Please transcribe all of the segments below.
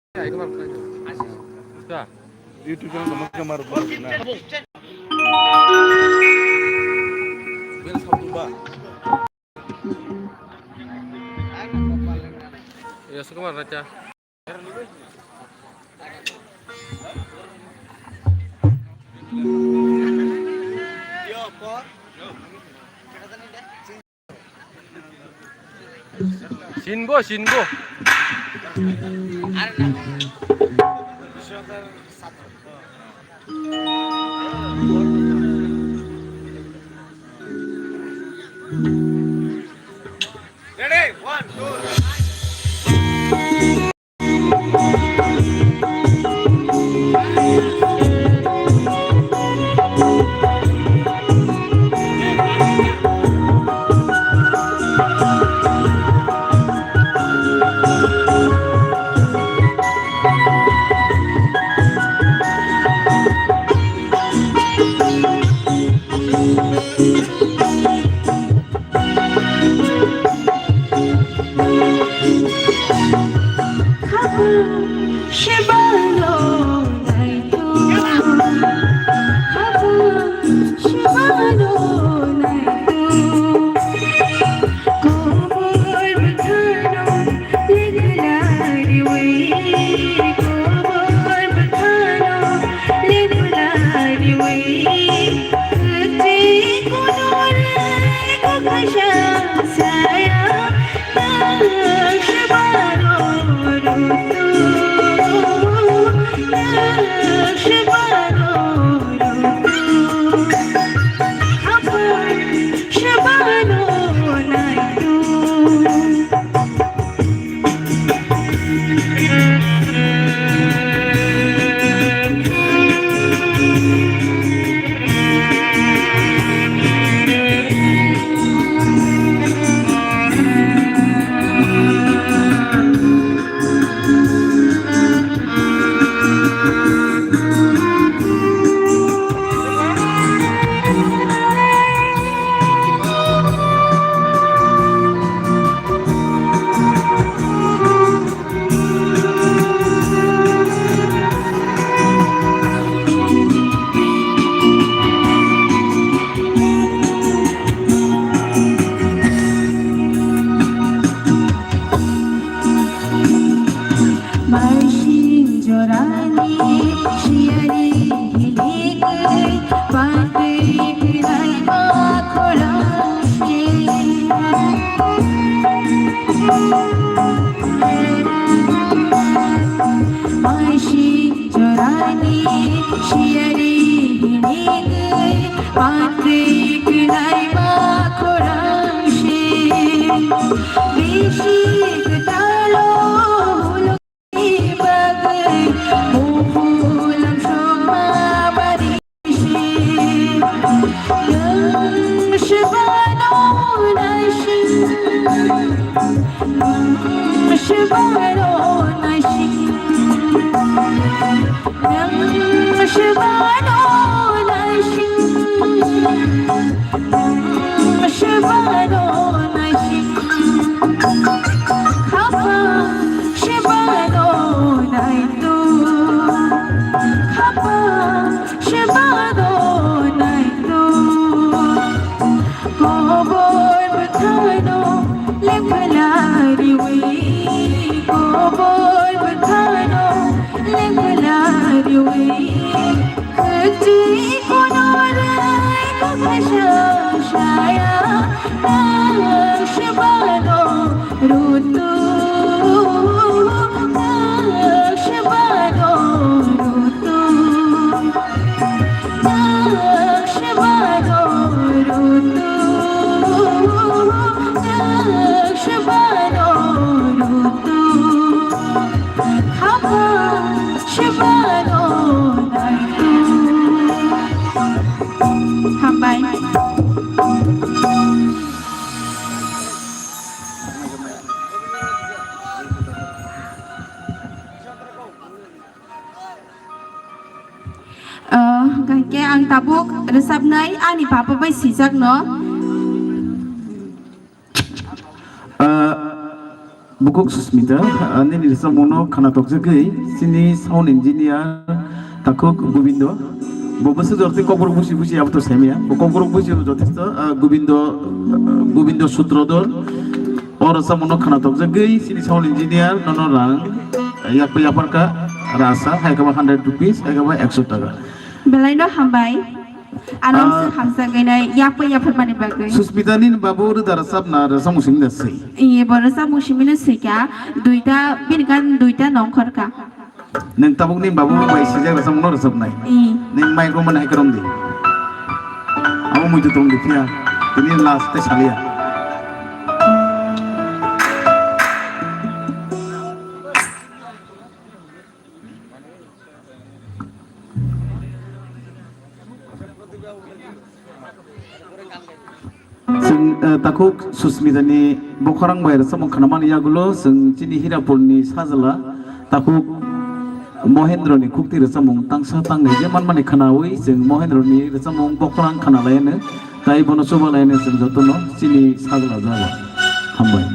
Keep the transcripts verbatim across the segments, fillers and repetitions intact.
YouTube channel tongma khe mar na. Iya, suka mar raja. Sinbo, sinbo. Ready? One, two, three. Maising jorani siyani hilikwi patwi kwlai ma khorang se. Maising jorani siyani hilikwi patwi kwlai ma khorang se. Bisi kwtalo ulo bagwi mukulam soma bari se. Nwng swbano naising. Nwng swbano naising. Nwng swbano naising. Nwng swbano naising. Khapang swbano naitu. Khapang swbano naitu. Kobor bwkhano lephalariwi, kobor bwkhano lephalariwi. Kwchwi konorai kwkhaisa saya, nang swbano rutu, nang swbano rutu. Hambai. Ah, hwnkhe ang tabuk rwchapnai ani papa bai sijakno. Ah, Takhuk Susmita, ah, nini rwchapmungno khna tokjagwi chini sound engineer takhuk Gobindo. Bo bwswk jora tei kokborok busi busi abo to saimaya. Bo kokborok busi jothesto, ah, Gobindo, ah, Gobindo Sutrodhor. O rwchapmungno khna tokjagwi chini sound engineer nono rang, ah, yakpa yaparka rasa, hai khe ba hundred rupees, hai khe ba ekso taka. Belai no hambai. Ano Ah. se hamsa gwnai, yapha yapha mani bagwi. Susmita ni babu rwda rwchapna rwchapmung simi da swi. Iye, bo rwchapmung simi no swi kha, duita, bini kan duita nongkhor kha. Nwng tabuk ni babu bai sijak rwchapmung no rwchapnai. I. Nwng mic rw mani hai kwrwng di. Abo muitu tong di phiya. Tini last tei salia. Chwng, eh, takhuk Susmita ni bokhorang bai rwchapmung khnamani yagulo chwng chini Hirapur ni sajla takhuk Mohendro ni khukti rwchapmung tangsa tangnai je manmani khnaui chwng Mohendro ni rwchapmung bokhorang khnalaiano. Tai bono chuba lainai chwng jotono chini sagla jago. Hambai.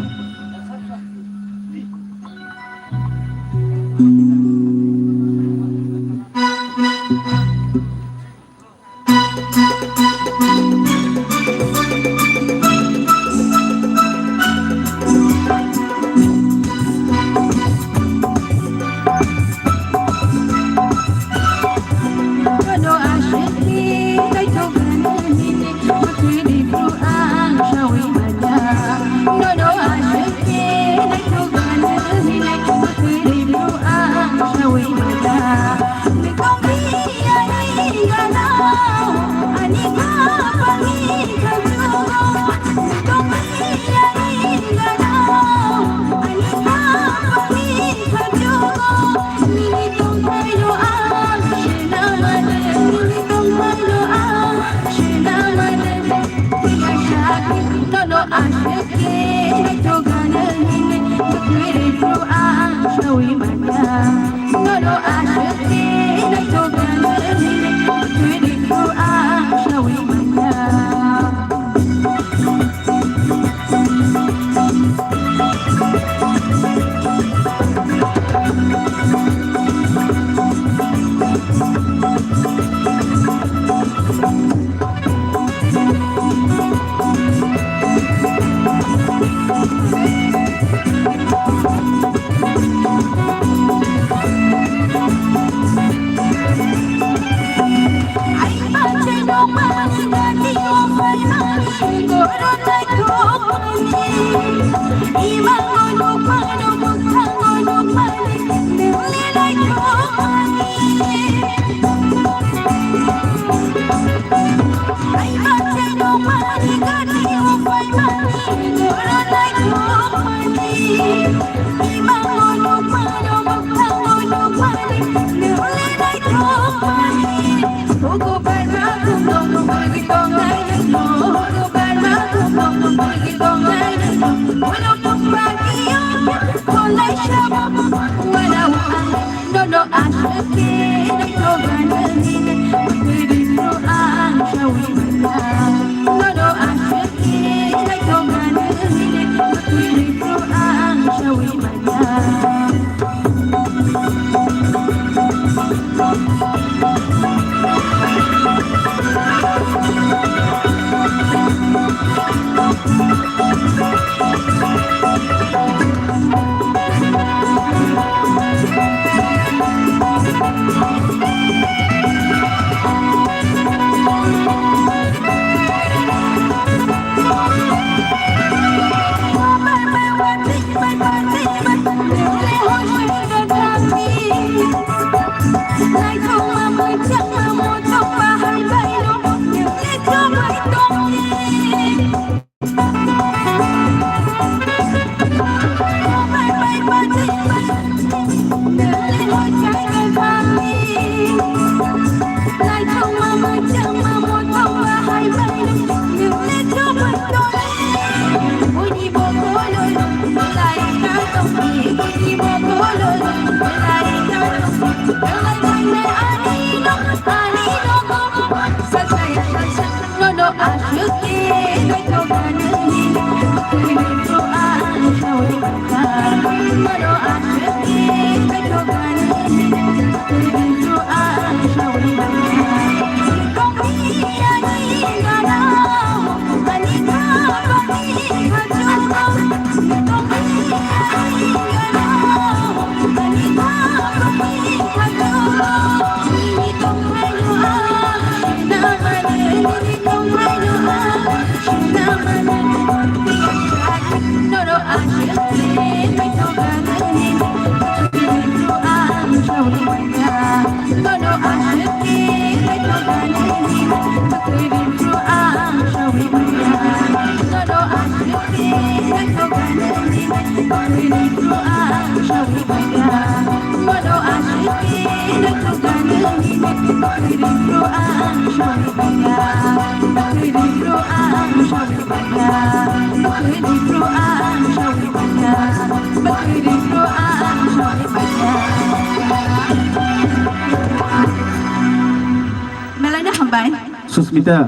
Smita.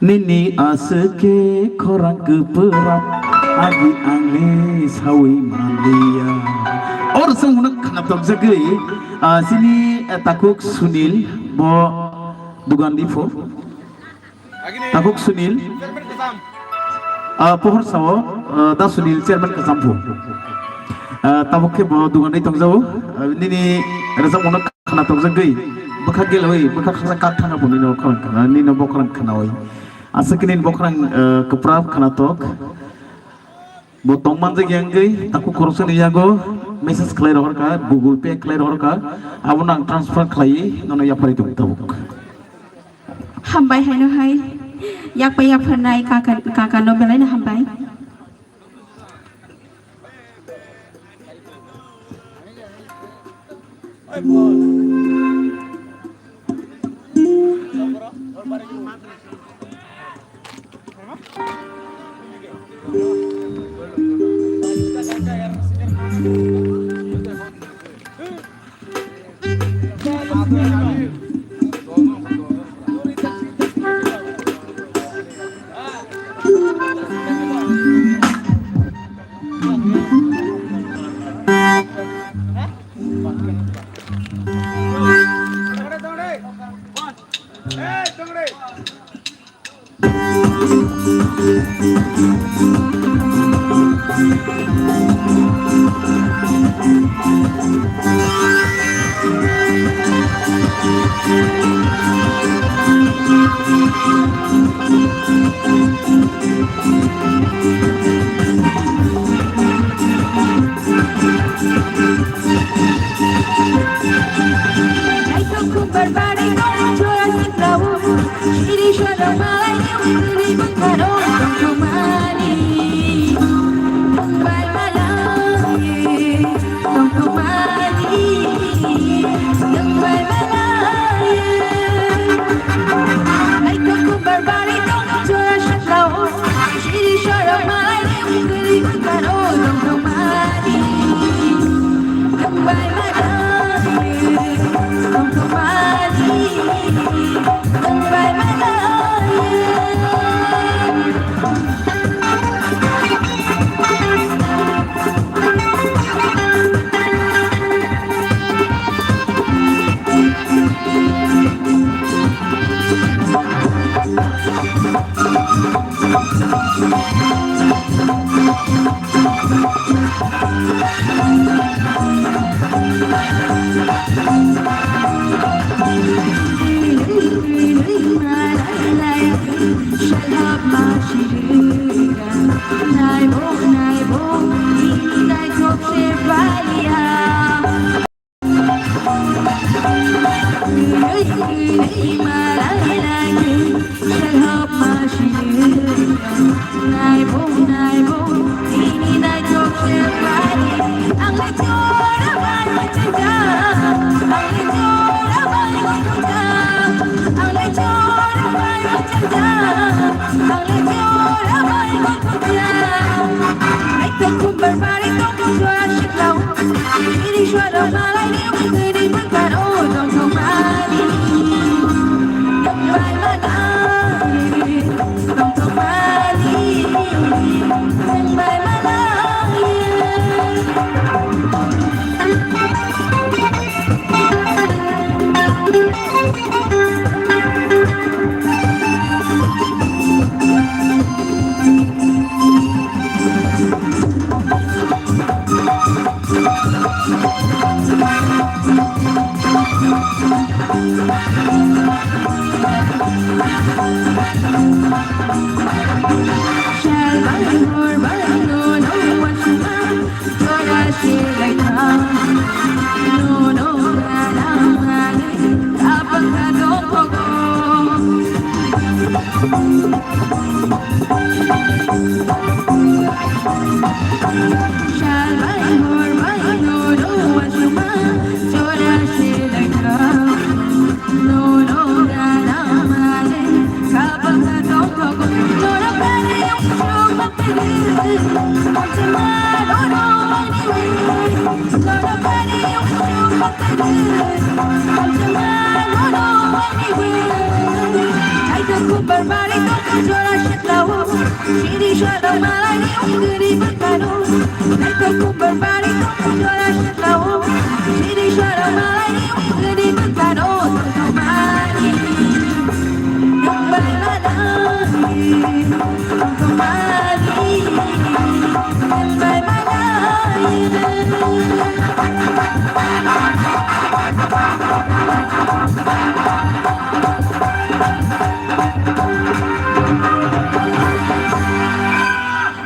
Nini aswk khe khorang kwpwrap, abi ang le sawi manliya. Or chwng hwnwi khna tokjagwi, ah, chini, eh, takhuk Sunil bo Dugandiphu. Takhuk Sunil, ah, pohor sao, ah, Da Sunil chairman Kachamphu. Ah, tabuk khe bo Dugandi tongjago. Ah, nini rwchapmungno khna tokjagwi bwkha gelawi bwkha khaksa kak thangna bo nini khorang khna, nini bo khorang khnawi. Aswk khe nini bo khorang, ah, kwpra khna tok. Bo tong manjak ya wngwi takhuk khoroksani yago message khlai rohor kha, Google Pay khlai rohor kha, abono ang transfer khlaiwi nono yapharwi tongo tabuk. Hambai haino hai, yak bai yapharnai kaka, kaka no belai no hambai.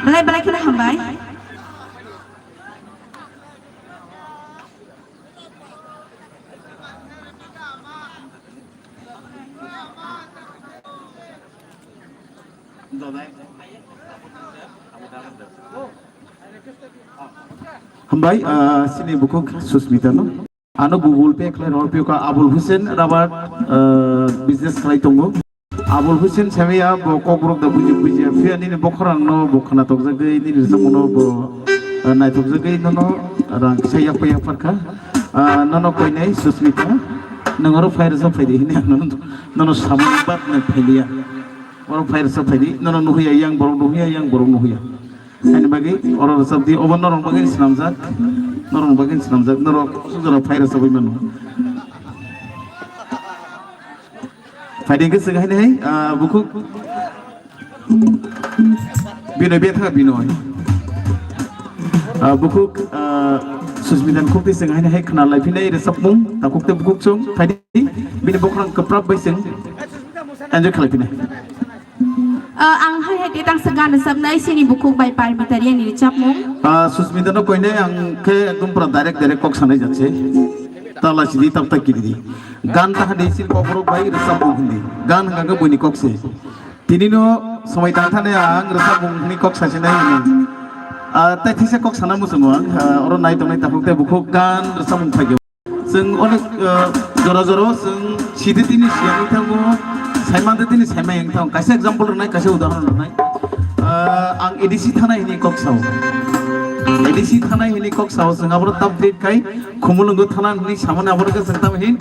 Belai belai kheno hambai. Hambai, ah, chini bukhuk Susmita no. Ano Google Pay khlai rw pio ka Abul Hussein Rabat, ah, business khlai tongo. Abul Hussein Samiya bo kokborok da buji buji phiya nini bokhorang no bo khna tokjagwi nini rwchapmung no bo, ah, naithokjagwi nono rang kisa yakpa yakpar kha. Ah, nono koinai Susmita, nwng oro phai rwchap phaidi hini ang nono, nono samani bat nang phailiya. Oro phai rwchap phaidi, nono nuhuya yang borok nuhuya, yang borok nuhuya. Ani bagwi oro rwchap di, obo norok bagwi swnamjak, norok bagwi swnamjak, norok sujaro phai rwchapwi mano. Phaidi hwnkhe swkang hai, ah, bukhuk Binoy betha Binoy. Ah, bukhuk, ah, Susmita ni khukti swkang hai khna lai phinai rwchapmung, takhuk tei bukhuk chwng phaidi bini bokhorang kwprap bai chwng enjoy khlai phinai. Ah, ang hai hai tei tangsa gan rwchapnai chini bukhuk bai Parmita Reang ni rwchapmung. Ah, Susmita no koinai ang khe ekdom pura direct direct kok sanai jache. Tala sidi tap tak kiri di. Gan ta hadi sin kokborok bai rwchapmung hindi. Gan hwnkha khe buini kok se. Tini no somoi tang thani ang rwchapmung hwnwi kok sasinai hwnwi. Ah, tei thisa kok sana muchungo ang, ah, oro nai tongnai takhuk tei bukhuk gan rwchapmung phai. Chwng onek, ah, jora jora o chwng sidi tini siyang wng thango, saimante tini saimai wng thango. Kaisa example rwnai, kaisa udahoron rwnai. Ah, ang A D C thanai hwnwi kok sao. A D C thanai hwnwi kok sao, chwng abono tap date khai Khumulwngo thana hwnwi samani abono khe chwng tamo hin,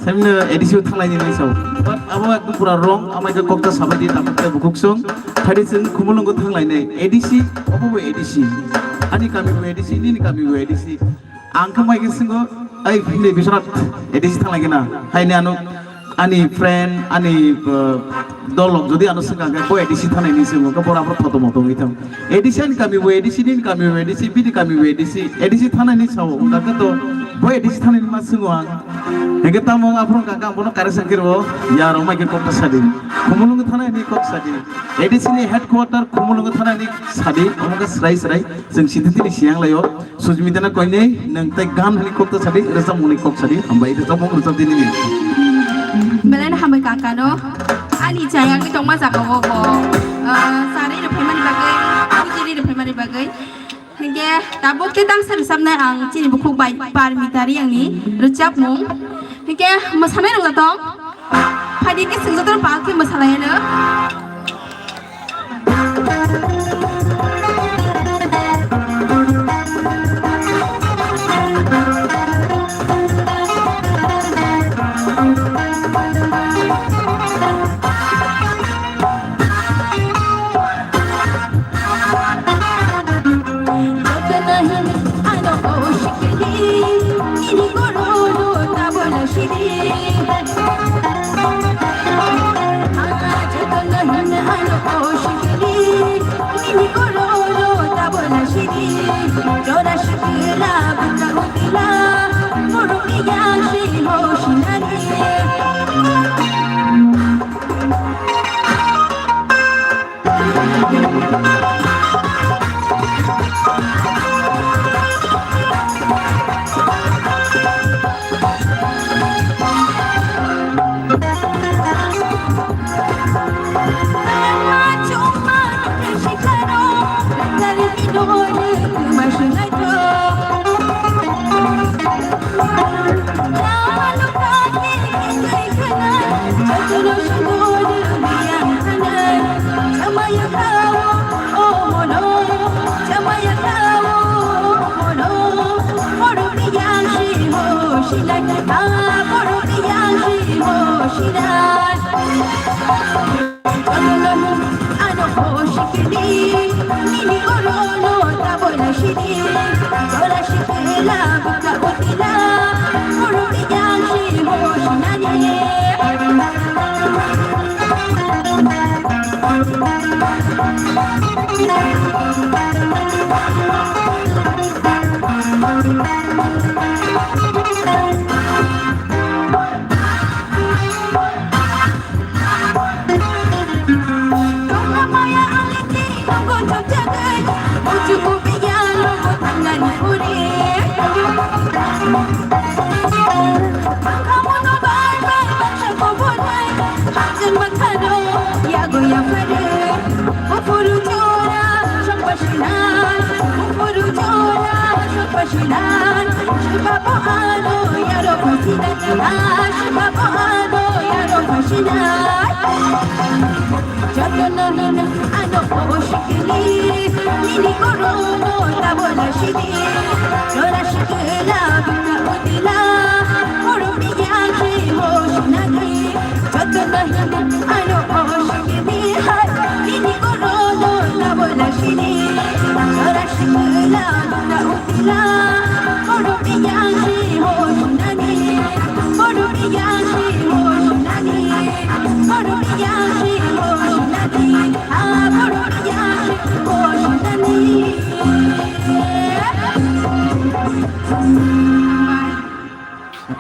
semino A D C o thanglai ni sao. But abo ekdom pura wrong, amai khe kokta sabai di, tamo khe bukhuk song. Phaidi chwng Khumulwngo thanglai nai. A D C, obo bo A D C. Ani kami bo A D C, nini kami bo A D C. Ang khe mai khe swngo, "Ai, phinde Biswanath, A D C thanglai gana?" Haini ano ani friend, ani, uh, dolok jodi ano swngkha khe bo A D C thanai ni swngo khe bora bora photo moto wngwi thang. A D C ani kami bo A D C, nini kami bo A D C, bini kami bo A D C, A D C thanai ni sao wngkha khe to bo A D C thanai ni ma swngo ang. Hingke tamo aphuru kaka ang bono kare sangkhe rwo, ya rok mai khe kok ta sadi. Khumulwng thanai ni kok sadi. A D C ni headquarter Khumulwng thanai ni sadi, omo khe srai srai chwng sidi tini siyang laio. Susmita no koinai, nwng tei gan hwnwi kok ta sadi, rwchapmung ni kok sadi, hambai rwchapmung rwchap di nini. Belai no hambai kaka no, ani chayang ni tongma jaga o bo, ah, sarwi rwphaimani bagwi, bujili rwphaimani bagwi. Hingke tabuk te tangsa rwchapnai ang chini bukhuk bai Parmita Reang ni rwchapmung. Hingke mwsanai rok tong, phaidi khe chwng joto no pal khe mwsalaino. Jotono hino ano o shikini, nini korono tabola shini, jora shikila bina utila, koro biya shi ho shinani. Jotono hino ano o shikini, hai, nini korono tabola shini, jora shikila bina utila, koro biya shi ho shinani, koro biya shi ho shinani.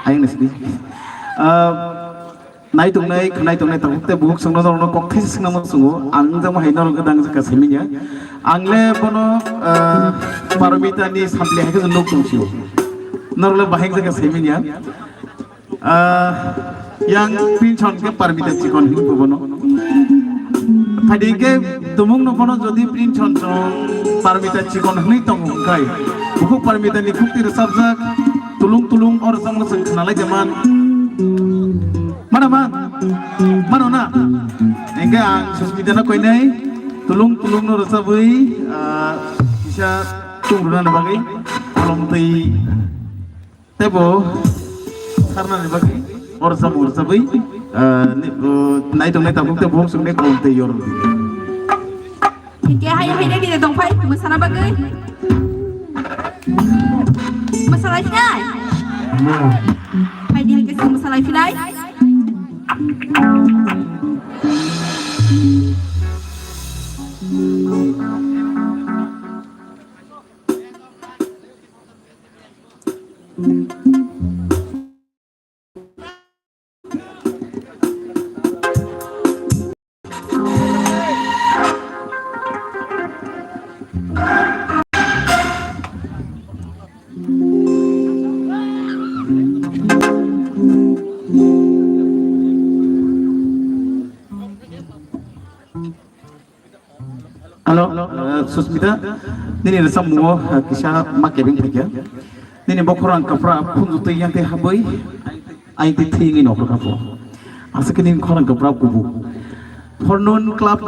Ayang nasi. Ah, nai tongnai, khnai tongnai, tabuk tei bubuk songno norokno kok thaisa singna muchungo. Ang jamo hai norok dang jaka siminya. Ang le bono, ah, Parmita ni sampli hai khe nuk tong sio. Norok le bahai jaka siminya. Ah, yang Prince hwn khe Parmita Chikon hwnwi bono. Phaidi khe tumung no bono jodi Prince hwn chwng Parmita Chikon hwnwi tongo hwnkhe, bukhuk Parmita ni khukti rwchapjak Tulung Tulung o rwchapmung chwng khna lai man. Mano man? Mano na? Hwnkhe ang Susmita no koinai Tulung Tulung no rwchapwi, ah, kisa chwng rwna bagwi kolom twi Tei bo sarnani bagwi orsa morsa bai, ah, ni, oh, nai tongnai tabuk tei buhok suknai kolom tei yor. Hingke hai hai dai dai tongphai mwsana bagwi. Mwsalai sinai. Hai dai hingke sing mwsalai sinai. Hello, uh, Susmita, nini rwchapmungo, uh, kisa ma kebeng phaikha. Nini bo khorang kwpra phunjotwi yang tei habwi, aing tei thwi wngwi nokho kha pho. Aswk khe nini khorang kwpra kubuk. Fornun Club ni